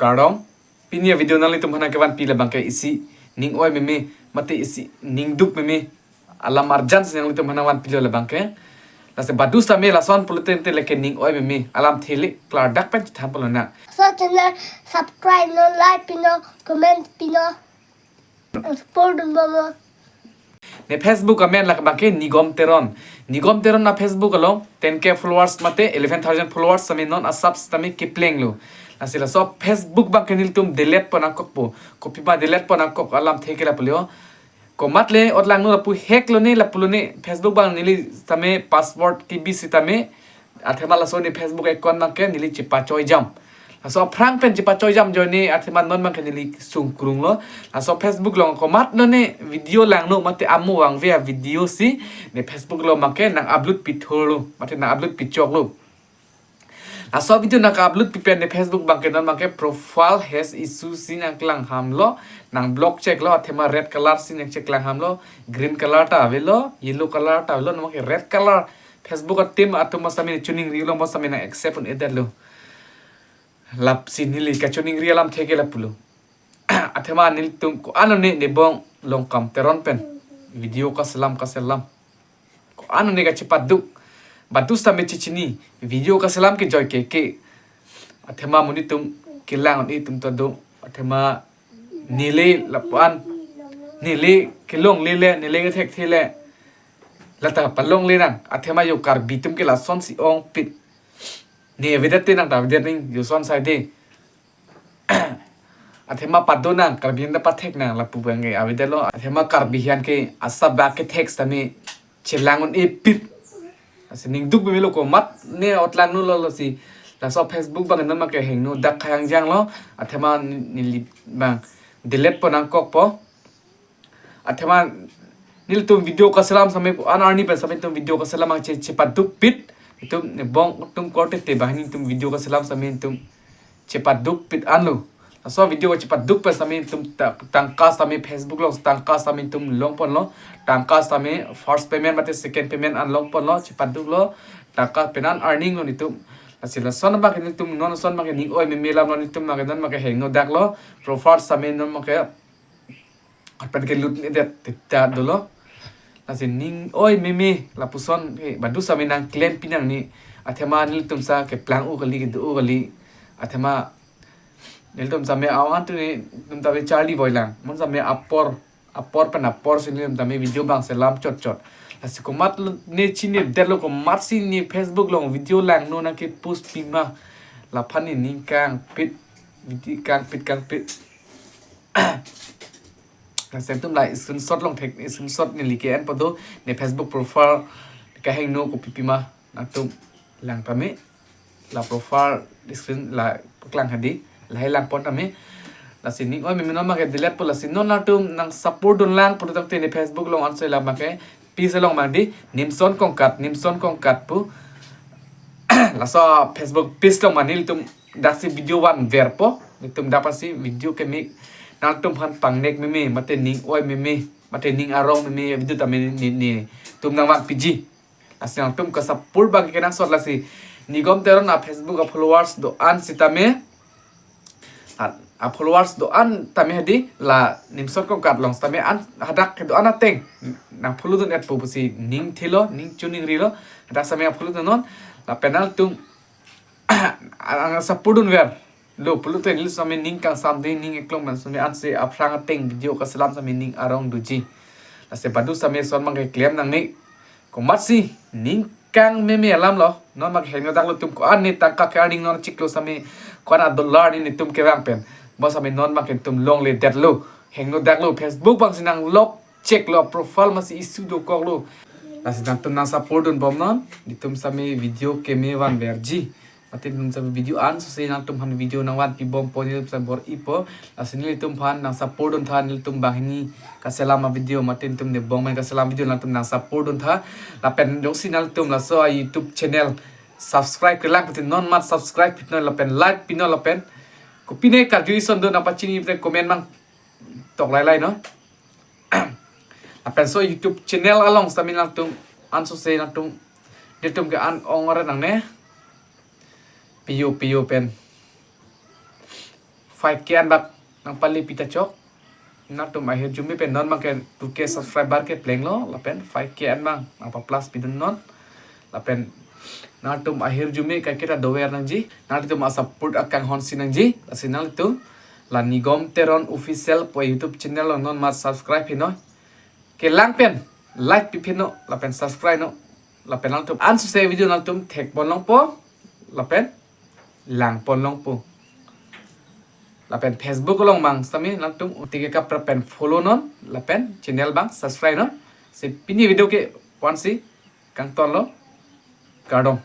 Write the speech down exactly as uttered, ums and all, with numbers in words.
Kardom. Pini avideo nanglitum aphan nangkevanpi labangke isi ning oi meme, mate isi ning duk meme alam arjan si nanglitum aphan nangvanpilo labangke. Lasi badu sitame lason pulote ante lake ning oi meme alamthe le klardak pen chethan pulonang. So channel subscribe non, like pinon, comment pinon, support dun bomnon. Ne Facebook amen labangke Nigom Teron. Nigom Teron a-Facebook along ten K followers mate eleven thousand followers sitame non asap sitame keplenglo. Lasi laso Facebook abangke nelitum delete pon nangkokpo. Kopima delete pon nangkok alamthe ke lapulo. Komat le otlangno lapu hack lone lapulo ne Facebook abang neli sitame password kebi sitame athema laso ne Facebook account abangke neli chepachoijam. Laso aphrang pen chepachoijam ajoine athema non abangke neli sungkrunglo. Laso Facebook along komatlo ne video langno mate amo vangve avideo si ne Facebook along abangke nang-upload pithurlo mate nang-upload pichoklo. Laso video nang-upload pi pen ne Facebook abangke non abangke profile has issue si nangklang hamlo, nang-block cheklo, athema red color si nangcheklang hamlo, green color ta avelo, yellow color ta avelo, non abangke red color Facebook a-team atum sitame choningrilo, mo sitame nang-accept un-edetlo. Lasi neli kachoningri alamthe ke lapulo. Athema nelitum ko-an lone Nebong Longkam Teron pen video kaselam kaselam, ko-an lone kachepaduk, badu sitame chechini, video kaselam kejoi ke ke. Athema monit atum kelang un-e atum ta do. Athema neli lapu-an, neli kelongle le, neli kethekthe le, lata palongle nang. Athema yo Karbi atum ke lason si ongpit. Ne avedet te nang ta avedet ning, yo son sai de. Athema pado nang, Karbi ahin ta pathek nang lapu abangke avedetlo. Athema Karbi ahin ke asap ba kethek sitame chelang un-epit. Lasi ning duk meme lo, komat ne otlangno lo, lasi laso Facebook abang non abangke hingno dak khayangjanglo. Athema neli abang delete pon nangkokpo. Athema nelitum video kaselam sitame ko-an arni pen sitame itum video kaselam abang che, chepadukpit. Itum Nebong atum korte te banghini itum video kaselam sitame itum chepadukpit anlo. Laso video kachepaduk pen sitame itum ta-, tangka sitame Facebook along tangka sitame itum longponlo. Tangka sitame first payment mate second payment an longponlo, chepaduklo. Tangka pen an earning lo nelitum. Lasi lason abangke nelitum non lason abangke ning oi meme alam lo, nelitum abangke non abangke hingno daklo. Profile sitame non abangke apen ke lut ni det tita dolo. Lasi ning oi meme lapuson ke badu sitame nangklem pinang ni. Athema nelitum sa keplang u kali, kedo u kali. Athema nelitum sitame awan tu nelitum sitame charli boy lang. Mon sitame apor, apor pen apor si nelitum sitame video abang selam chot chot. Lasi komat lo ne chinidetlo, komat si ne Facebook along video langno nangkepost pima. Laphan ne ning kangpit, video kangpit kangpit. Lasi nangtum la screenshot longthek, screenshot neli ke-enpo do, ne Facebook profile kahingno kopi pima nangtum lang tame. La profile screen la paklang hadi, lahai langpon tame. Lasi ning oi meme non abangke delete po, lasi non nangtum nang-support dunlang pulo tangte ne Facebook along anso la abangke page along abang di, Nimson Kongkat, Nimson Kongkat pu. Laso Facebook page along abang nelitum daksi video vanverpo. Nelitum daksi video keme nangtum aphan pangnek meme, mate ning oi meme, mate ning arong meme video tame ne, ne, netum nangvanpiji. Lasi nangtum ka-support abangke kenangsot, lasi Nigom Teron a-Facebook a-followers do-an sitame, a, a-followers do-an tame hadi, la Nimson Kongkat along sitame an hadak kedo-an ateng nang-follow dun-etpo pusi ning thelo, ning choningrilo, hadak sitame follow dunnon. Lapen nangtum ang support dunverlo pulote neli sitame ning kangsam de, ning eklong pen sitame ansi aphrang ateng video kaselam sitame ning arong doji. Lasi badu sitame lason abangke klem nangne. Komat si ning kangmeme alam lo. Non abangke hingno daklo, itum ko-an ne tangka ke-earning non chiklo sitame, ko-an a-dollar ne netum kevang pen, mo sitame non abangke itum longledetlo. Hingno daklo, Facebook abang si nang-lock cheklo, profile masi issue dokoklo. Lasi nangtum nang-support dunbomnon, netum sitame video keme vanverji. Mate netum sitame video anso si nangtum aphan video nangvanpi bompo, netum sitame bor-ipo. Lasi nelitum aphan nang-support duntha, nelitum banghini kaselam a-video, mate netum Nebong amen kaselam video nangtum nang-support duntha. Lapen jongsi nangtum laso a-YouTube channel subscribe kelang pute non mat subscribe pinon lapen like pinon lapen kopine karju ison do nangpachini pute comment abang tok lailai non. Lapen laso YouTube channel along sitame nangtum anso si nangtum, netum ke an ong ore nangne. Piyo piyo pen. five K an bak nangpale pita chok. Nangtum ahirjume pen non abang ke two K subscriber ke plenglo, lapen five K an bang nangpa plus pidun non. Lapen nangtum ahirjume kaiketa dover nangji, nangtum a-support akanghon si nangji, lasi nangtum la Nigom Teron Official pu YouTube channel along non mat subscribe henoi. Kelang pen like pi henoi, lapen subscribe henoi, lapen nangtum ansose video nangtum thekpon longpo, lapen langpon longpo. Lapen Facebook along mang sitame nangtum uti ke kaprek pen follow non, lapen channel abang subscribe non. Si pini video ke ponsi kangtonlo, kardom.